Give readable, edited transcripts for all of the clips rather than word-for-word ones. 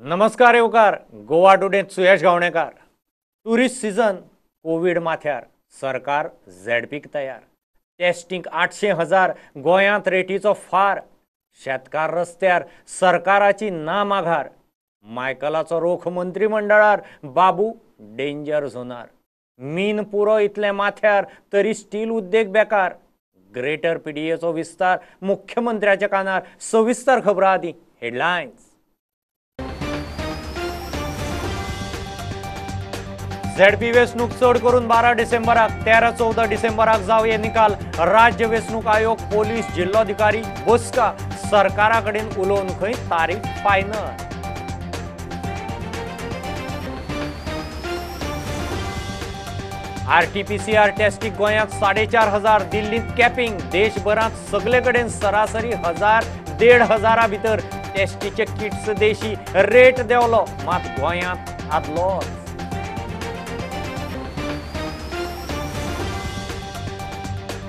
नमस्कार येवकार गोवा टुडे सुयश Gavnekar. Tourist season Covid माथ्यार सरकार झेडपीक तयार। टेस्टिंग 800,000 गोंयांत रेटीचो फार। शेतकार रस्त्यार सरकाराची ना माघार। मायकलाचो रोख मंत्रिमंडळार बाबू डेंजर झोनार। मीन पुरो इतलें माथ्यार तरी स्टील उद्देग बेकार। ग्रेटर पीडीएचो विस्तार मुख्यमंत्र्याच्या कानार। सविस्तर खबरां आदी हेडलायन्स। झेडपी वेंचणूक चड करून 12 डिसेंबराक 13-14 डिसेंबराक जावये निकाल। राज्य वेंचणूक आयोग पोलीस जिल्लोधिकारी बसका सरकारा कडेन उलोवन खंय तारीख फायनल। आरटीपीसीआर टेस्टीक गोंयांत 4,500, दिल्लींत कॅपिंग। देशभरांत सगळे कडेन सरासरी 1,000-1,500 भितर टेस्टीचे किट्स देशी। रेट देंवलो मात गोंयांत आदलोच।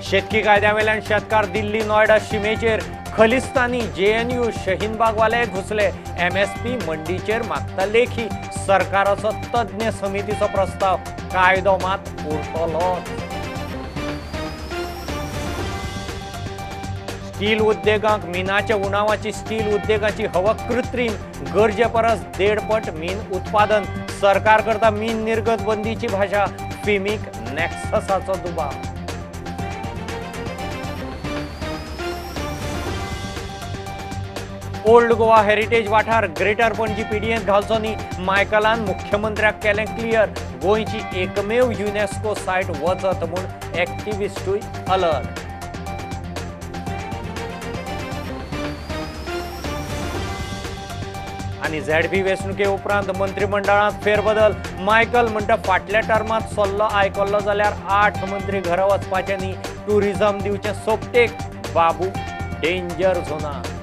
शेतकी कायद्यावेल्यान शेतकार दिल्ली नोयडा शिमेचेर। खलिस्तानी जेएनयू शहीनबागवाले घुसले। एमएसपी मंडीचेर मागता लेखी। सरकाराचो तज्ञ समितीचो प्रस्ताव। कायदो मात उरतलोच। स्टील उद्देगांक मिनाच्या उणावाची स्टील उद्देगाची हवा कृत्रीम। गरजे परस 1.5 पट मीन उत्पादन। सरकार करता मीन निर्गत बंदीची भाषा। फिमीक नॅक्ससाचो दुबाव। ओल्ड गोवा हेरिटेज वाठार ग्रेटर पणजी पीडीएंत घालचो न्ही। मायकलान मुख्यमंत्र्याक केलें क्लियर। गोंयची एकमेव युनेस्को सायट वचत म्हूण एक्टिविस्टूय अलर्ट। आनी झेडपी वेंचणुके उपरांत मंत्रिमंडळांत फेरबदल। मायकल म्हणटा फाटल्या टर्मांत सल्लो आयकल्लो जाल्यार 8 मंत्री घरा वचपाचे न्ही। टुरिझम दिवचें सोपटेक। बाबू डेंजर झोनार।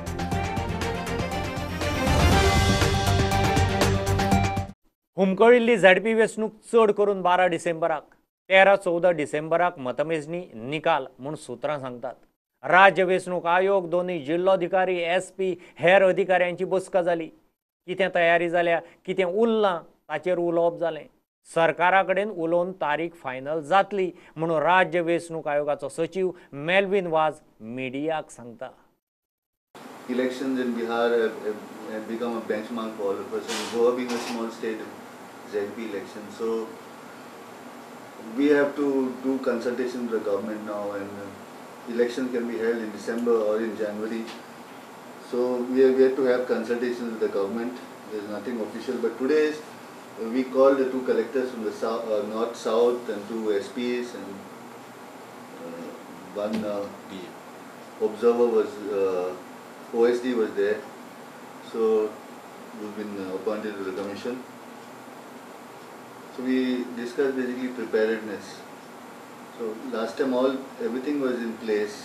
हुमकळिल्ली झेडपी वेंचणूक चड करून 12 डिसेंबराक 13-14 डिसेंबराक मतमेजणी निकाल म्हूण सूत्रां सांगतात। राज्य वेंचणूक आयोग दोनूय जिल्लोधिकारी एसपी हेर अधिकाऱ्यांची बसका जाली। कितें तयारी जाल्या कितें उरलां ताचेर उलोवप जालें। सरकारा कडेन उलोवन तारीख फायनल जातली म्हणून राज्य वेंचणूक आयोगाचो सचीव मेल्विन वाज मिडियाक सांगता। Elections in Bihar have become a benchmark for all of us, and Goa being a small state, ZP election, so we have to do consultation with the government now, and election can be held in December or in January. So we have yet to have consultation with the government. There is nothing official, but today we called the 2 collectors from the south, north, south, and 2 SPs, and one observer was. OSD was there, so we've been appointed to the commission. So we discussed basically preparedness. So last time everything was in place.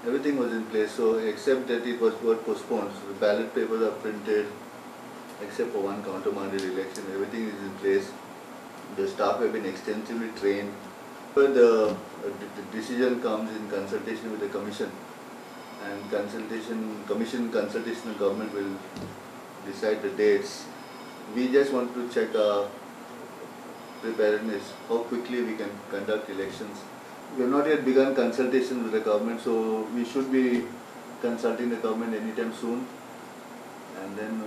Everything was in place. So except that it was got postponed. So the ballot papers are printed, except for one countermanded election. Everything is in place. The staff have been extensively trained. But the decision comes in consultation with the commission. And commission consultation and government will decide the dates. We just want to check our preparedness, how quickly we can conduct elections. We have not yet begun consultation with the government, so we should be consulting the government anytime soon. And then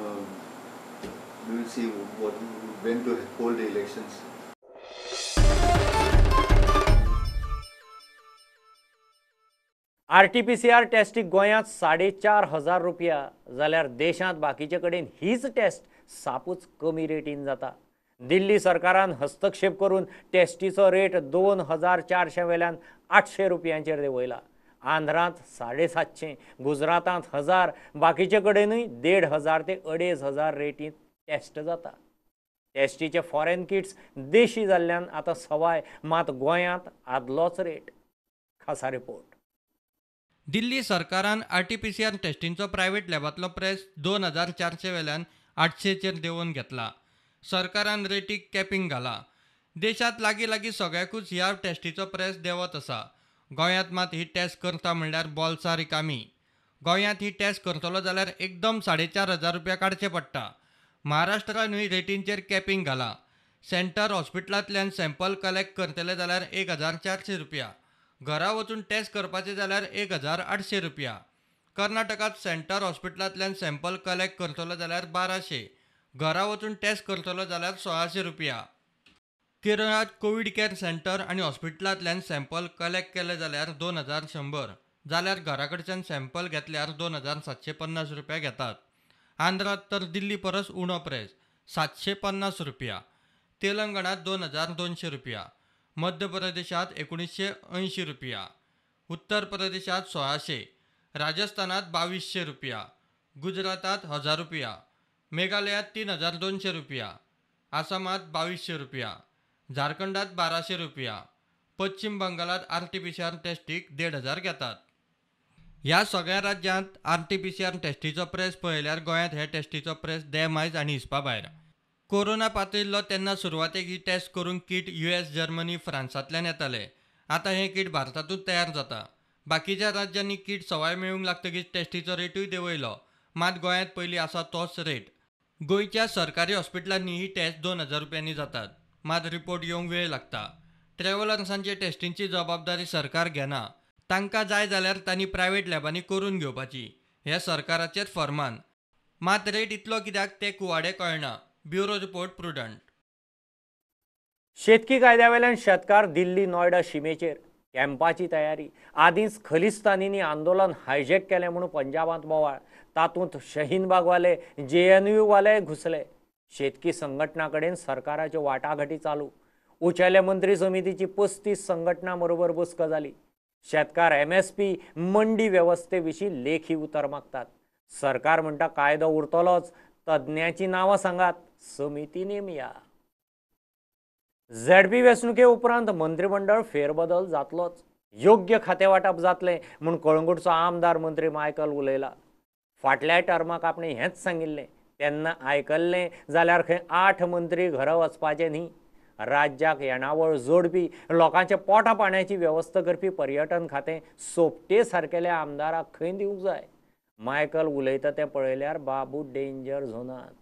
we will see when to hold the elections. RTPCR टेस्टीक गोंयांत 4,500 रुपया जाल्यार देशांत बाकीचे कडेन हीच taste सापूच कमी रेटीन जाता। दिल्ली सरकारान हस्तक्षेप करून टेस्टीचो रेट 2,400 वेल्यान 800 रुपयांचेर देंवयला। आंध्रांत 750, गुजरातांत 1000, बाकीचे कडेनूय 1,500 ते 2,500 रेटींत टेस्ट जाता। टेस्टीचे फॉरेन किट्स देशी जाल्ल्यान आतां सवाय, मात गोंयांत आदलोच रेट। खासा रिपोर्ट। दिल्ली सरकारान आरटीपीसीआर टेस्टींचो प्रायव्हेट लॅबांतलो प्रेस 2,400 वेल्यान 800चेर देंवोवन घेतला। सरकारान रेटीक कॅपिंग घाला। देशांत लागीं लागीं सगळ्याकूच ह्या टेस्टीचो प्रेस देंवत आसा। गोंयांत मात ही टेस्ट करता म्हणल्यार बोल्सां रिकामी। गोंयांत ही टेस्ट करतलो जाल्यार एकदम 4,500 रुपया काडचे पडटा. महाराष्ट्रानूय रेटींचेर कॅपिंग घाला. सेंटर हॉस्पिटलांतल्यान सॅम्पल कलेक्ट करतले जाल्यार 1,400 रुपया, घरा वचून टेस्ट करपाचे जाल्यार 1,800 रुपया. कर्नाटकांत सेंटर हॉस्पिटलांतल्यान सॅम्पल कलेक्ट करतलो जाल्यार 1,200, घरा वचून टेस्ट करतलो जाल्यार 1,600 रुपया. केरळांत कोवीड केअर सेंटर आनी हॉस्पिटलांतल्यान सॅम्पल कलेक्ट केले जाल्यार 2,100, जाल्यार घरा कडच्यान सॅम्पल घेतल्यार 2,750 रुपया घेतात. आंध्रात तर दिल्ली परस उणो प्रेस 750 रुपया, तेलंगणात 2,200 रुपया, मध्य प्रदेशात 1,980 रुपया, उत्तर प्रदेशात 1,600, राजस्थानात 2,200 रुपया, गुजरातात 1,000 रुपया, मेघालयात 3,200 रुपया, आसामात 2,200 रुपया, झारखंडात 1,200 रुपया, पश्चिम बंगालात RT-PCR टेस्टीक 1,500 घेतात. ह्या सगळ्या राज्यांत RT-PCR टेस्टीचो प्रेस पळयल्यार गोंयांत हे टेस्टीचो प्रेस देमायज आनी हिसपा भायर. कोरोना पातळिल्लो तेन्ना सुरवातेक ही टेस्ट करूंक कीट US, Germany, फ्रांसांतल्यान येताले. आतां हें कीट भारतांतूच तयार जाता. बाकीच्या राज्यांनी कीट सवाय मेळूंक लागतकीच टेस्टीचो रेटूय देंवयलो. मात गोंयांत पयलीं आसा तोच रेट. गोंयच्या सरकारी हॉस्पिटलांनी ही टेस्ट 2,000 रुपयांनी जातात, मात रिपोर्ट येवंक वेळ लागता. ट्रॅव्हलर्सांचे टेस्टींची जबाबदारी सरकार घेना. तांकां जाय जाल्यार तांणी प्रायव्हेट लॅबांनी करून घेवपाची, हें सरकाराचेंच फर्मान. मात रेट इतलो कित्याक तें कुवाडें कळना. Bureau report, Prudent. शेतकी कायद्यावेल्यान शेतकार दिल्ली नोयडा शिमेचेर कॅम्पाची तयारी. आदींच खलिस्तानींनी आंदोलन हायजॅक केलें म्हणून पंजाबांत बोवाळ. तातूंत शहीन बागवाले, JNU वाले घुसले. शेतकी संघटना कडेन सरकाराच्यो वाटाघाटी चालू. उंचेल्या मंत्री समितीची 35 संघटना बरोबर बसका जाली. शेतकार MSP मंडी वेवस्थे विशीं लेखी उतर मागतात. सरकार म्हणटा कायदो उरतलोच, तज्ञांची नांवां सांगात, समिती नेमया. ZP वेंचणुके उपरांत मंत्रिमंडळ फेरबदल जातलोच, योग्य खातें वांटप जातलें म्हूण कळंगूटचो आमदार मंत्री मायकल उलयला. फाटल्या टर्माक आपणें हेंच सांगिल्लें, तेन्ना आयकल्लें जाल्यार खंय 8 मंत्री घरा वचपाचे न्ही. राज्याक येणावळ जोडपी, लोकांच्या पोटा पाण्याची वेवस्था करपी पर्यटन खातें सोपटे सारकेल्या आमदाराक खंय दिवंक जाय. मायकल उलयता तें पळयल्यार बाबू डेंजर झोनांत.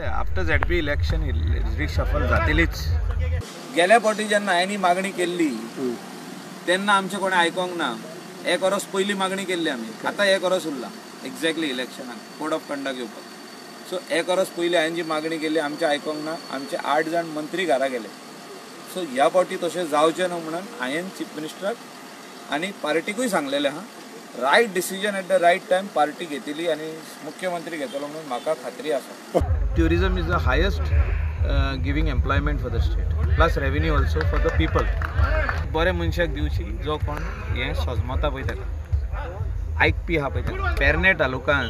आफ्टर ZP election reshuffle जातलीच. गेल्या फावटी जेन्ना हांवें मागणी केल्ली तेन्ना आमचें कोणें आयकोंक ना. एक वरस पयली मागणी केल्ली आमी, आतां एक वरस उरलां एक्झॅक्टली इलेक्शनाक कोड ऑफ कंडक्ट येवपाक. सो एक वरस पयली हांवें जी मागणी केल्ली आमचें आयकोंक ना. आमचे 8 जाण मंत्री घरा गेले. सो ह्या फावटी तशें जावचें न्हू म्हणून हांवें चीफ मिनिस्टराक आनी पार्टीकूय सांगलेलें आहा, right decision at the right time party घेतली आनी मुख्यमंत्री घेतलो म्हणून म्हाका खात्री आसा. Tourism is the highest giving employment for the state, plus revenue also for the people. बरे मनशाक दिवची जो कोण हें सजमता पळय ताका, आयकपी आहा पळय ताका. पेरणे तालुकान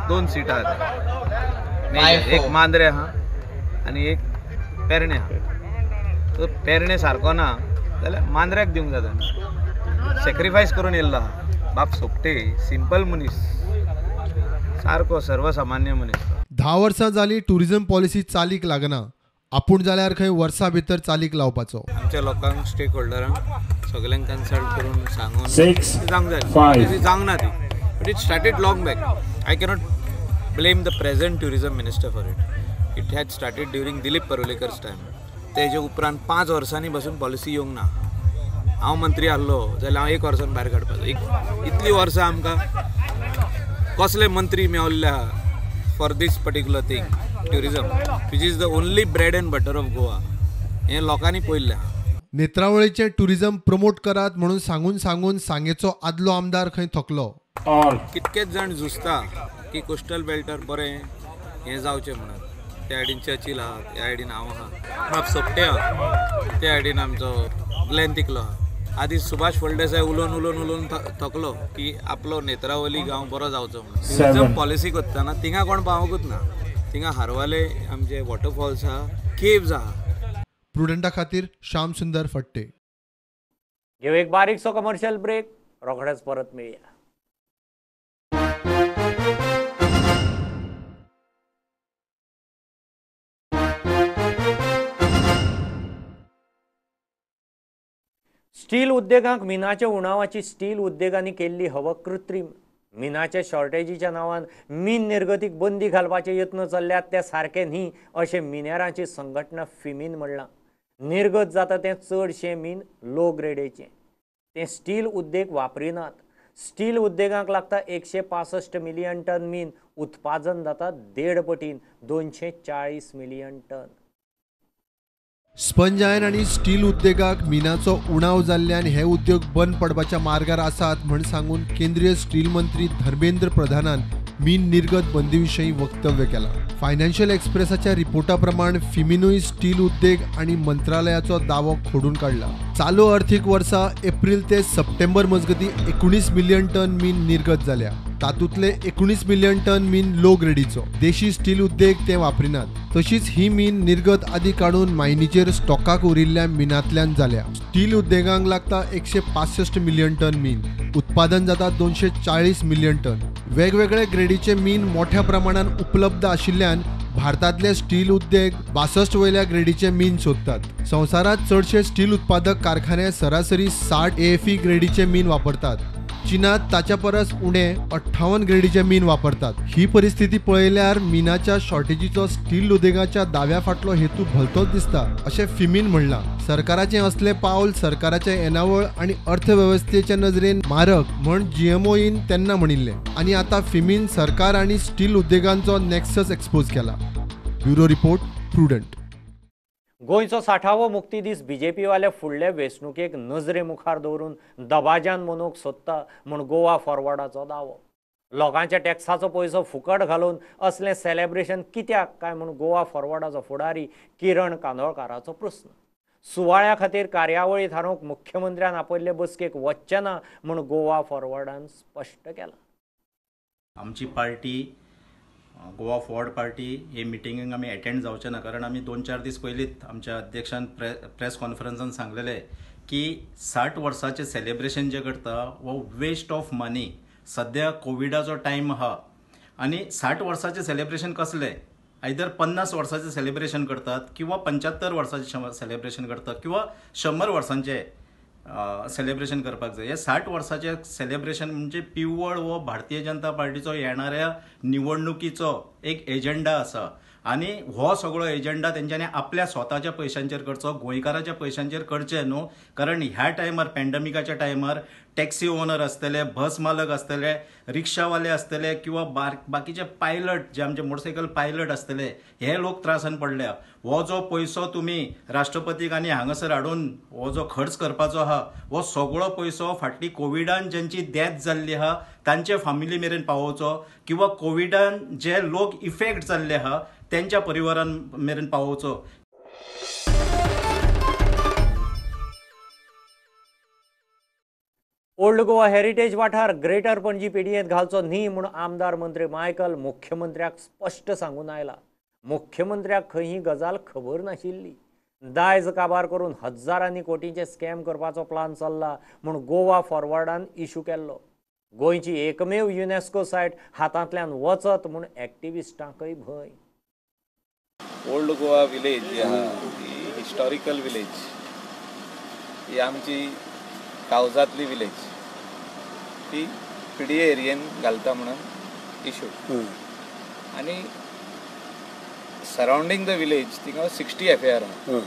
2 सिटां आसात, एक मांद्रे आहा आनी एक पेरणे आहा. सो पेरणे सारको ना जाल्यार मांद्र्याक दिवंक जाता. सॅक्रिफायस करून येयल्लो आहा बाब सोपटे, सिंपल मनीस, सारको सर्वसामान्य मनीस. 10 वर्सां जाली टुरिझम पॉलिसी चालीक लागना, आपूण जाल्यार खंय वर्सा भितर चालीक लावपाचो. आमच्या लोकांक, स्टेक होल्डरांक सगल्यांक कन्सल्ट करून सांगून जावंक जाय, जावंक ना ती. But it started long back. I cannot blame the present tourism minister for it. It had started during Dilip Parolekar's time. तेजे उपरांत 5 वर्सांनी बसून पॉलिसी येवंक ना. हांव मंत्री आहलो जाल्यार हांव 1 वर्सान भायर काडपाचो. इतलीं वर्सां आमकां कसले मंत्री मेवल्ले आहा for this particular thing, tourism, which is the only bread and butter of Goa, हें लोकांनी पळयल्लें आहा. नेत्रावळीचें टुरिझम प्रमोट करात म्हणून सांगून सांगून सांगेचो आदलो आमदार खंय थकलो. कितकेच जाण झुजता की कोस्टल बेल्टर बरें हें जावचें म्हणून. त्या सायडीन चर्चिल आहा, त्या सायडीन हांव आहा, बाब सोपटे आहा, त्या सायडीन आमचो ग्लॅन तिकलो आहा. आदी सुभाष फळदेसाय उलोवन उलोवन उलोवन थकलो की आपलो नेत्रावली गांव बरो जावचो म्हणून. टुरिझम पॉलिसी करतना थिंगा कोण पावोंकूच ना. थिंगा हरवाले आमचे वॉटरफॉल्स आहा, केव्स आहा. प्रुडंटा खातीर श्याम सुंदर फट्टे. घेऊ एक बारीकसो कमर्शियल ब्रेक, रोखडेच परत मेळया. स्टील उद्देगांक मिनाच्या उणावाची स्टील उद्देगांनी केल्ली हवा कृत्रीम. मिनाच्या शॉर्टेजीच्या नांवान मीन निर्गतीक बंदी घालपाचे यत्न चल्ल्यात ते सारके न्ही अशें मिनेरांची संघटना फिमीन म्हणलां. निर्गत जाता तें चडशें मीन लो ग्रेडीचें, तें स्टील उद्देग वापरिनात. स्टील उद्देगांक लागता 165 मिलियन टन मीन, उत्पादन जाता 1.5 पटीन 240 मिलियन टन. स्पंज आयर्न आनी स्टील उद्देगाक मिनाचो उणाव जाल्ल्यान हे उद्योग बंद पडपाच्या मार्गार आसात म्हण सांगून केंद्रीय स्टील मंत्री धर्मेंद्र प्रधानान मीन निर्गत बंदी विशीं वक्तव्य केलां. फायनान्शियल एक्सप्रेसाच्या रिपोर्टा प्रमाण फिमिनूय स्टील उद्योग आनी मंत्रालयाचो दावो खोडून काडला. चालू अर्थीक वर्सा एप्रिल ते सप्टेंबर मजगती 19 मिलियन टन मीन निर्गत जाल्या. तातूंतले 19 मिलियन टन मीन लो ग्रेडीचो. देशी स्टील उद्योग ते वापरिनात. तशीच ही मीन निर्गत आदी काडून मायनीचेर स्टॉकाक उरिल्ल्या मिनांतल्यान जाल्या. स्टील उद्देगांक लागता 165 मिलियन टन मीन, उत्पादन जाता 240 मिलियन टन. वेगवेगळे ग्रेडीचे मीन मोठ्या प्रमाणात उपलब्ध आशिल्ल्यान भारतांतले स्टील उद्योग 62 वयल्या ग्रेडीचे मीन सोदतात. संवसारांत चडशे स्टील उत्पादक कारखाने सरासरी 60 AFE ग्रेडीचे मीन वापरतात. चीनात ताच्या परस उणे 58 ग्रेडीचे मीन वापरतात. ही परिस्थिती पळयल्यार मिनाच्या शॉर्टेजीचो स्टील उद्देगाच्या दाव्या फाटलो हेतू भलतोच दिसता अशें फिमीन म्हणलां. सरकाराचें असलें पावल सरकाराचे येणावळ आनी अर्थवेवस्थेच्या नजरेन मारक म्हण GMOइन तेन्ना म्हणिल्लें आनी आतां फिमीन सरकार आनी स्टील उद्देगांचो नॅक्सस एक्सपोज केला. Bureau report, Prudent. गोंयचो 60वो मुक्ती दीस बीजेपीवाले फुडले वेंचणुकेक नजरे मुखार दवरून दबाज्यान मनोवंक सोदता म्हूण गोवा फॉरवर्डाचो दावो. लोकांच्या टॅक्साचो पयसो फुकट घालून असलें सेलेब्रेशन कित्याक काय म्हूण गोवा फॉरवर्डाचो फुडारी किरण कांदोळकाराचो प्रस्न. सुवाळ्या खातीर कार्यावळी थारोवंक मुख्यमंत्र्यान आपयल्ले बसकेक वचचें ना म्हूण गोवा फॉरवर्डान स्पश्ट केलां. आमची पार्टी गोवा फॉरवर्ड पार्टी हे मिटिंगेक आमी एटेंड जावचे ना, कारण आमी 2-4 दीस पयलींच आमच्या अध्यक्षान प्रेस कॉन्फरन्सान सांगलेलें की 60 वर्साचें सेलेब्रेशन जें करता हो वेस्ट ऑफ मनी. सद्या कोविडाचो टायम आहा आनी 60 वर्साचें सेलेब्रेशन कसलें? आयदर 50 वर्साचें सेलेब्रेशन करतात किंवा 75 वर्साचें सेलेब्रेशन करतात किंवा 100 वर्सांचें सेलेब्रेशन करपाक जाय. हे 60 वर्साचें सेलेब्रेशन म्हणजे पिवळ हो भारतीय जनता पार्टीचो येणाऱ्या निवडणुकीचो एक एजेंडा आसा आनी हो सगळो एजेंडा तेंच्यांनी आपल्या स्वताच्या पयशांचेर करचो, गोंयकाराच्या पयशांचेर करचें न्हू. कारण ह्या टायमार पॅन्डमिकाच्या टायमार टॅक्सी ओनर आसतले, बस मालक आसतले, रिक्षावाले आसतले किंवा बाकीचे पायलट जे आमचे मोटरसायकल पायलट आसतले, हे लोक त्रासान पडल्या. हो जो पयसो तुमी राष्ट्रपतीक आनी हांगासर हाडून हो जो खर्च करपाचो आहा हो सगळो पयसो फाटली कोविडान ज्यांची डेथ जाल्ली आहा तांचे फामिली मेरेन पावोवचो किंवा कोविडान जे लोक इफेक्ट जाल्ले आहा त्यांच्या परिवारान मेरेन पावोवचो. ओल्ड गोवा हेरिटेज वाठार ग्रेटर पणजी पेडयेंत घालचो न्ही म्हूण आमदार मंत्री मायकल मुख्यमंत्र्याक स्पश्ट सांगून आयला. मुख्यमंत्र्याक खंय ही गजाल खबर नाशिल्ली. दायज काबार करून हजारांनी कोटींचे स्कॅम करपाचो प्लान चल्ला म्हूण गोवा फॉरवर्डान इशू केल्लो. गोंयची एकमेव युनेस्को सायट हातांतल्यान वचत म्हूण एक्टिविस्टांकय भंय. ओल्ड गोवा विलेज जी आहा ती हिस्टॉरिकल विलेज, ही आमची कावजांतली विलेज, ती पीडीए एरियेन घालता म्हणून इशू. आनी सरावंडींग the village थिंगा 60 FAR आहा.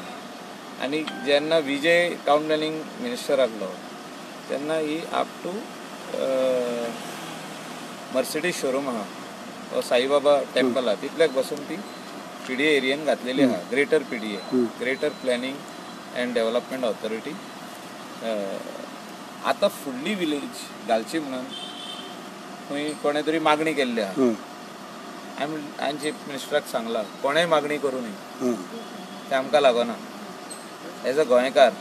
आनी जेन्ना विजय टावन प्लॅनिंग मिनिस्टर आहलो तेन्ना ही अप टू मर्सिडीज शोरूम आहा, साईबाबा टेम्पल आहा, तितल्याक बसून ती पीडीए एरियेन घातलेली आहा. Greater PDA, greater planning and development authority. आतां फुडली विलेज घालची म्हणून खंय कोणें तरी मागणी केल्ली आहा. हांवें चीफ मिनिस्टराक सांगलां कोणेंय मागणी करूं न्ही, तें आमकां लागना. एज अ गोंयकार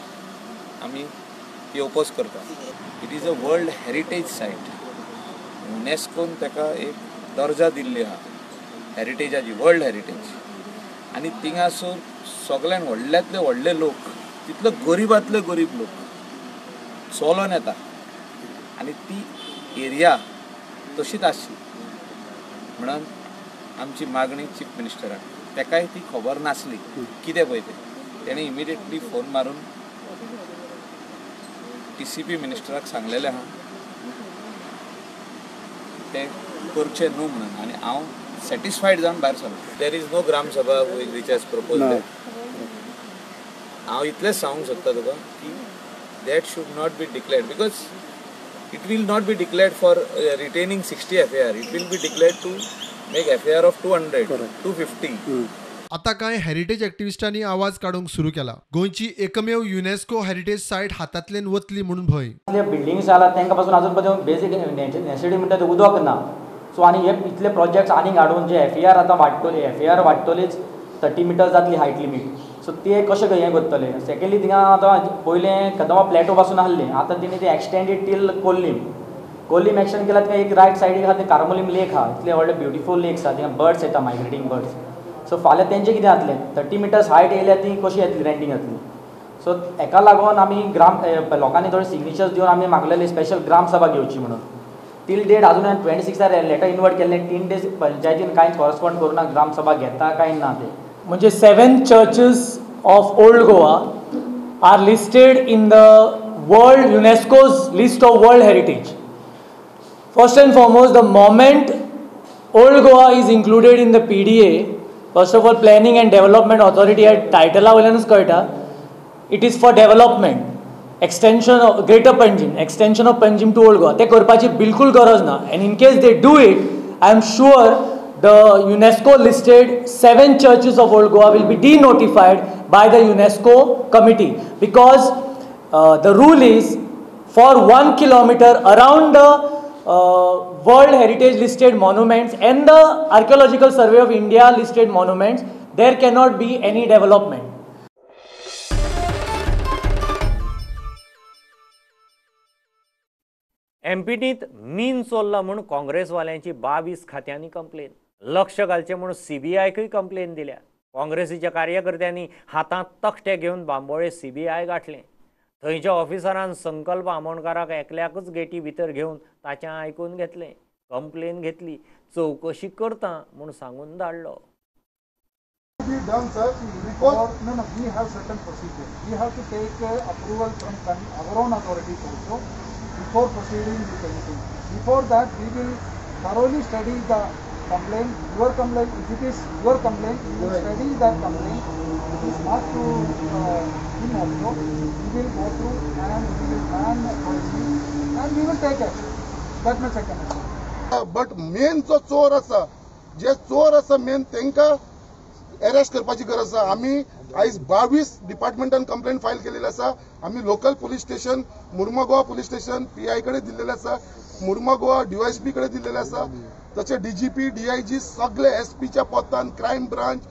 आमी ती ओपोज करता. It is a world heritage site. युनेस्कोन ताका एक दर्जा दिल्ली आहा हेरिटेजाची, वर्ल्ड हेरिटेज. आनी थिंगासर सगळ्यान व्हडल्यांतले व्हडले लोक, तितले गरिबांतले गरीब लोक चलोन येता आनी ती एरिया तशीच आसची म्हणून आमची मागणी चीफ मिनिस्टराक. ताकाय ती खबर नासली कितें पळय तें, तेणें इमिडिएटली फोन मारून टीसीपी मिनिस्टराक सांगलेलें आहा ते करचे न्हू म्हणून आनी हांव सॅटिस्फायड जावन भायर सरलो. There is no Gram Sabha which has propose. हांव इतलेंच सांगूंक शकता तुका की that should not be declared because it will not be declared for retaining 60 FAR. It will be declared to make FAR of 200, 250. आता कांय हेरिटेज एक्टिविस्टांनी आवाज काडूंक सुरू केला. गोंयची एकमेव युनेस्को हेरिटेज सायट हातांतल्यान वतली म्हणून भंय. बिल्डिंग्स जाला तांकां पासून अजून पर्यंत बेसीक नेसेसिटी म्हणटा ते उदक ना. सो आनी हे इतले प्रोजेक्ट्स आनीक हाडून जे एफएआर आतां वाडटली, एफएआर वाडटलीच 30 मिटर्स जातली हायट लिमीट. सो ते कशें हें करतले. सेकेंडली थिंगा आतां पयलें कदंबा प्लेटो पासून आहलें, आतां तेणी ते extended till Corlim. Corlim extend केला थिंगा एक रायट सायडीक आहा तें कार्मोलीम लेक आहा, इतले व्हडले ब्युटिफूल लेक्स आहा, थिंगा बर्ड्स येता, मायग्रेटींग बर्ड्स. सो फाल्यां तेंचें कितें जातलें, 30 मिटर्स हायट येयल्यार ती कशी येतली, रेंटींग जातली. सो हेका लागून आमी ग्राम लोकांनी थोडे सिग्नेचर्स दिवन आमी मागलेली स्पेशल ग्रामसभा घेवची म्हणून. टील डेट अजून 26 लेटर इन्वर्ट केल्लें, 3 डेज पंचायतीन कांयच कॉरस्पॉन्ड करूं ना ग्रामसभा घेता काय ना ते. म्हणजे 7 churches of old Goa are listed in the world UNESCO's list of world heritage. First and foremost, the moment old Goa is included in the PDA, first of all planning and development authority ह्या टायटला वयल्यानूच कळटा it is for development, extension of greater Panjim, extension of Panjim to old Goa. ते करपाची बिलकूल गरज ना. And in case they do it, I am sure the UNESCO listed 7 churches of Old Goa will be denotified by the UNESCO committee, because the rule is for 1 kilometer around the World Heritage listed monuments and the Archaeological Survey of India listed monuments, there cannot be any development. एमपीटीत मीन चोरला म्हूण काँग्रेसवाल्यांची 22 खात्यांनी complain, लक्ष घालचें म्हूण सीबीआयकूय complain दिल्या. काँग्रेसीच्या कार्यकर्त्यांनी हातांत तखटे घेवन Bambolim CBI गांठलें. थंयच्या ऑफिसरान संकल्प आमोणकाराक एकल्याकूच गेटी भितर घेवन ताचें आयकून घेतलें, कंप्लेन घेतली, चवकशी करता म्हूण सांगून धाडलो. Be done, sir. Because no, we have certain procedure. We have to take approval from our own authorities also before proceeding with anything. Before that, we will thoroughly study the complaint, your complaint. If it is your complaint, we will study that complaint. It is not to him also. We will go through and we will plan accordingly and we will take action. That much I can assure. But main जो चोर आसा, जे चोर आसा main तेंका arrest करपाची गरज आसा. आमी आयज 22 डिपार्टमेंटान कंप्लेंट फायल केलेली आसा. आमी local police station, Mormugao police station PI कडेन दिल्लेले आसा, मुर्मगोवा डीवायएसपी कडेन दिल्लेले आसा, तशें डीजीपी, डीआयजी सगळे एसपीच्या पोतान, crime branch,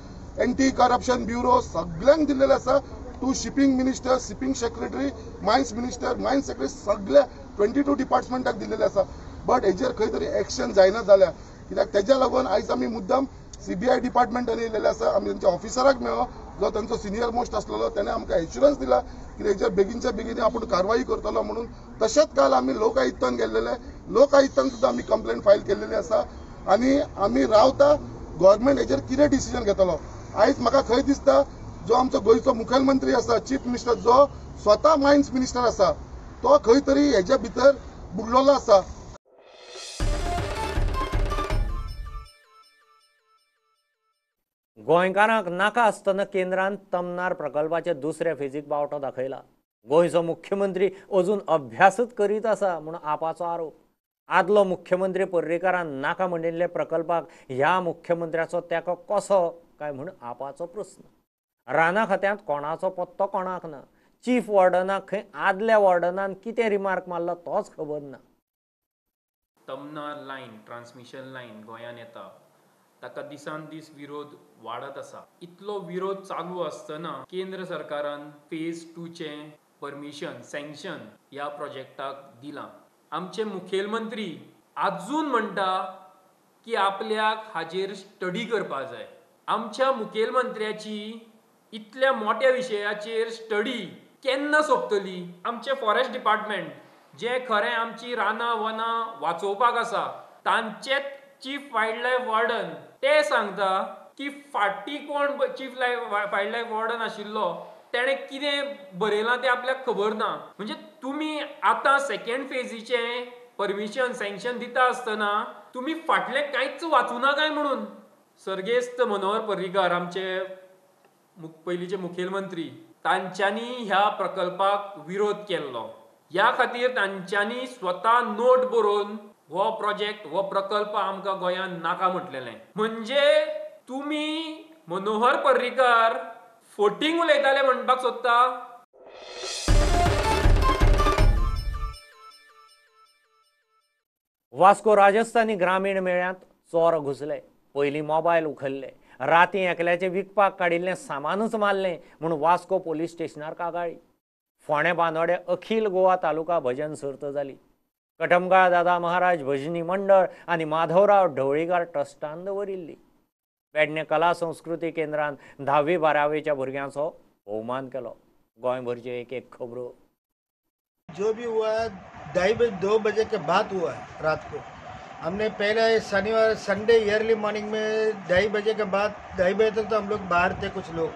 anti corruption bureau सगळ्यांक दिल्लेले आसा. To shipping minister, shipping secretary, mines minister, mines secretary सगळ्या 22 डिपार्टमेंटाक दिल्लेले आसा. बट हेजेर खंय तरी एक्शन जायना जाल्या, कित्याक तेज्या लागून आयज आमी मुद्दम सीबीआय डिपार्टमेंटान येयलेले आसा. आमी तेंच्या ऑफिसराक मेळ्ळो जो तांचो सिनियर मोस्ट आसलेलो, तेणें आमकां एश्युरन्स दिला की हेजेर बेगीनच्या बेगीन आपूण कारवाई करतलो म्हणून. तशेंच काल आमी लोक आयुक्तान गेल्लेले, लोक आयुक्तान सुद्दां आमी कंप्लेंट फायल केल्लेली आसा. आनी आमी रावता गव्हर्मेंट हेजेर कितें डिसिजन घेतलो. आयज म्हाका खंय दिसता जो आमचो गोंयचो मुखेलमंत्री आसा, चीफ मिनिस्टर, जो स्वता मायन्स मिनिस्टर आसा, तो खंय तरी हेज्या भितर बुडलेलो आसा. गोंयकारांक नाका आसतना केंद्रान तमनार प्रकल्पाच्या दुसऱ्या फेजीक बावटो दाखयला. गोंयचो मुख्यमंत्री अजून अभ्यासच करीत आसा म्हूण आपाचो आरोप. आदलो मुख्यमंत्री पर्रीकारान नाका म्हणिल्ल्या प्रकल्पाक ह्या मुख्यमंत्र्याचो तेंको कसो काय म्हूण आपाचो प्रस्न. राना खात्यांत कोणाचो पत्तो कोणाक ना. चीफ वॉर्डनाक खंय आदल्या वॉर्डनान कितें रिमार्क मारलो तोच खबर ना. तमनार लायन, ट्रान्समिशन लायन गोंयांत येता ताका दिसान दीस विरोध वाडत आसा. इतलो विरोध चालू आसतना केंद्र सरकारान फेज 2चें परमिशन सँक्शन ह्या प्रोजेक्टाक दिलां. आमचे मुखेलमंत्री आजून म्हणटा की आपल्याक हाजेर स्टडी करपाक जाय. आमच्या मुखेलमंत्र्याची इतल्या मोठ्या विशयाचेर स्टडी केन्ना सोंपतली? आमचें फॉरेस्ट डिपार्टमेंट जें खरें आमची रानां वनां वाचोवपाक आसा, तांचेच चीफ वायल्ड लायफ वॉर्डन ते सांगता की फाटीं कोण चीफ वायल्ड लायफ वॉर्डन आशिल्लो तेणें कितें बरयलां तें आपल्याक खबर ना. म्हणजे तुमी आतां सेकंड फेजीचें परमिशन सँक्शन दिता आसतना तुमी फाटलें कांयच वाचूना काय म्हणून. सर्गेस्त मनोहर पर्रीकार आमचे पयलींचे मुखेलमंत्री तांच्यांनी ह्या प्रकल्पाक विरोध केल्लो. ह्या खातीर तांच्यांनी स्वता नोट बरोवन हो प्रोजेक्ट हो प्रकल्प आमकां गोंयांत नाका म्हटलेलें. म्हणजे तुमी मनोहर पर्रीकार फोटींग उलयताले म्हणपाक सोदता. वास्को राजस्थानी ग्रामीण मेळ्यांत चोर घुसले. पयलीं मोबायल उखल्ले, राती एकल्याचें विकपाक काडिल्लें सामानूच मारलें म्हूण वास्को पोलीस स्टेशनार कागाळी. फोंडें बांदोडे अखिल गोवा तालुका भजन सर्त जाली. कटमगाळ दादा महाराज भजनी मंडळ आनी माधवराव ढवळीकार ट्रस्टान दवरिल्ली. पेडणे कला संस्कृती केंद्रान 10वी 12वीच्या भुरग्यांचो भोवमान केलो. गोंयभरच्यो एक एक खबरो. जो भी हुआ है 2:30 बजे के बाद हुआ है रात को. हमने पहले शनिवार संडे ईयरली मॉर्निंग में 2:30 बजे के बाद 2:30 बजे तक तो हम लोग बाहर थे कुछ लोग.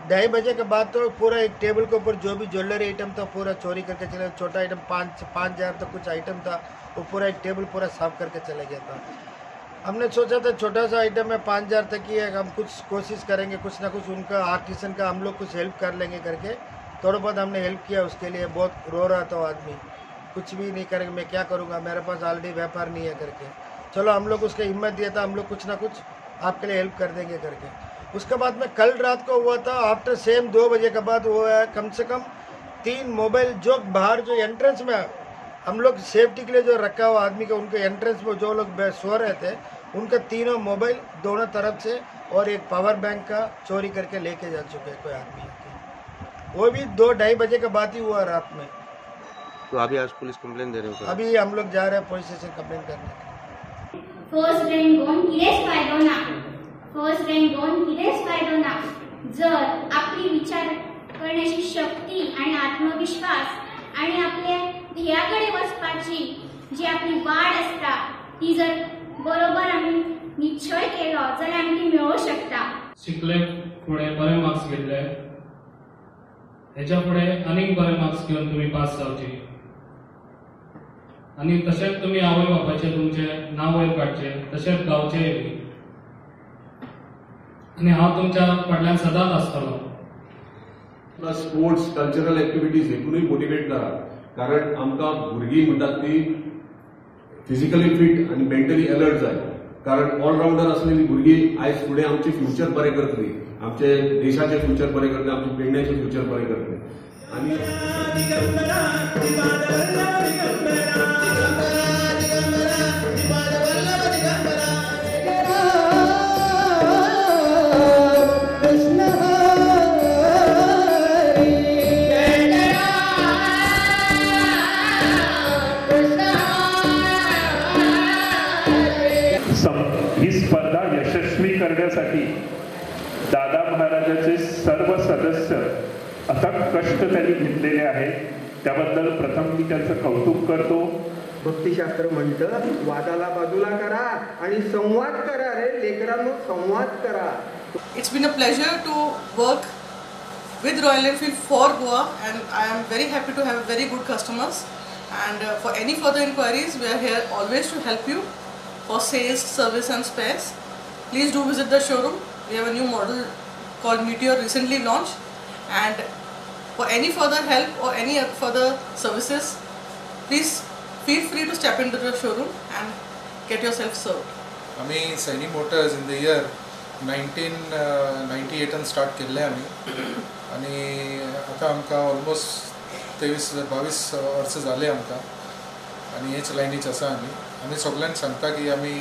2:30 बजे के बाद तो पूरा एक टेबल के ऊपर जो भी ज्वेलरी आइटम था पूरा चोरी करके चले. छोटा आइटम 5,000 तक कुछ आइटम था, वो पूरा एक टेबल पूरा साफ करके चला गया था. हमने सोचा था छोटा सा आइटम है 5,000 तक ही है, हम कुछ कोशिश करेंगे कुछ ना कुछ उनका आर्टिसन का हम लोग कुछ हेल्प कर लेंगे करके थोड़ा बहुत हमने हेल्प किया उसके लिए. बहुत रो रहा था वो आदमी, कुछ भी नहीं करेंगे, मैं क्या करूँगा, मेरे पास ऑलरेडी व्यापार नहीं है करके. चलो हम लोग उसका हिम्मत दिया था, हम लोग कुछ ना कुछ आपके लिए हेल्प कर देंगे करके. उसके बाद में कल रात को हुआ था आफ्टर सेम 2 बजे के बाद हुआ है. कम से कम 3 मोबाइल जो बाहर जो एंट्रेंस में हम लोग सेफ्टी के लिए जो रखा हुआ आदमी का, उनके एंट्रेंस में जो लोग सो रहे थे उनका 3 मोबाइल दोनों तरफ से और एक पावर बैंक का चोरी करके लेके जा चुके हैं कोई आदमी. वो भी 2-2:30 बजे के बाद ही हुआ रात में. तो अभी आज पुलिस कंप्लेन दे रहे हो? अभी हम लोग जा रहे हैं पुलिस स्टेशन कंप्लेन करने. फर्स्ट रँक घेवन कितेंच फायदो ना, फर्स्ट रँक घेवन कितेंच फायदो ना. जर आपली विचार करण्याची शक्ती आणि आत्मविश्वास आणि आपले ध्येया कडेन वचपाची जी आपली वाड आसता ती जर बरोबर आमी निश्चय केलो जाल्यार आमी ती मेळोवंक शकता. शिकले फुडें बरे मार्क्स घेतले, हेच्या फुडें आनीक बरे मार्क्स घेवन तुमी पास जावची आनी तशेंच तुमी आवय बापायचें तुमचें नांव वयर काडचें, तशेंच गांवचेंय बी. आनी हांव तुमच्या फाटल्यान सदांच आसतलो. प्लस स्पोर्ट्स कल्चरल एक्टिविटीज हेतूनय मोटिवेट करा, कारण आमकां भुरगीं म्हणटात ती फिजिकली फिट आनी मेंटली अलर्ट जाय. कारण ऑलरावंडर असलेली भुरगीं आयज फुडें आमचें फ्युचर बरें करतली, आमचे देशाचें फ्युचर बरें करतले, आमचे पेडण्याचें फ्युचर बरें करतले. आनी ही स्पर्धा यशस्वी करण्यासाठी दादा महाराजाचे सर्व सदस्य अथक कष्ट त्यांनी घेतलेले आहेत, त्याबद्दल प्रथम मी त्यांचं कौतुक करतो. भक्तिशास्त्र म्हणतं वादाला बाजूला करा आणि संवाद करा रे लेकरांनो, संवाद करा. It's been a pleasure to work with Royal Enfield for Goa and I am very happy to have very good customers and for any further enquiries we are here always to help you for sales, service and spares. Please do visit the showroom. We have a new model called Meteor recently launched, and for any further help or any further services, please feel free to step into the showroom and get yourself served. आमी Saini Motors in the year 1998 start केल्ले आमी आनी आतां आमकां almost 23-22 वर्सां जाले आमकां आनी हेच लायनीच आसा. आमी आमी सगल्यांक सांगता की आमी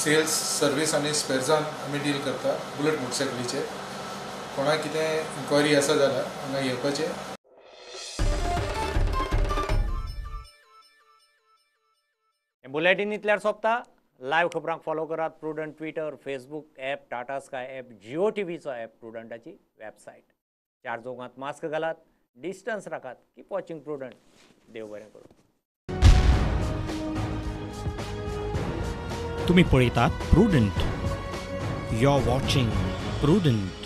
सेल्स, सर्वीस आनी स्पेर्सान आमी डील करता बुलेट मोटरसायकलीचेर. कोणाक कितें इन्क्वायरी आसा जाल्यार हांगा येवपाचें. बुलेटीन इतल्यार सोंपता. लायव्ह खबरांक फॉलो करात Prudent Twitter, Facebook app, Tata Sky app, Jio टीव्हीचो app, प्रुडंटाची website. चार चौगांत मास्क घालात, डिस्टन्स राखात, कीप वॉचिंग प्रुडंट. देव बरें करूं. तुम्ही पळयतात Prudent. You are watching Prudent.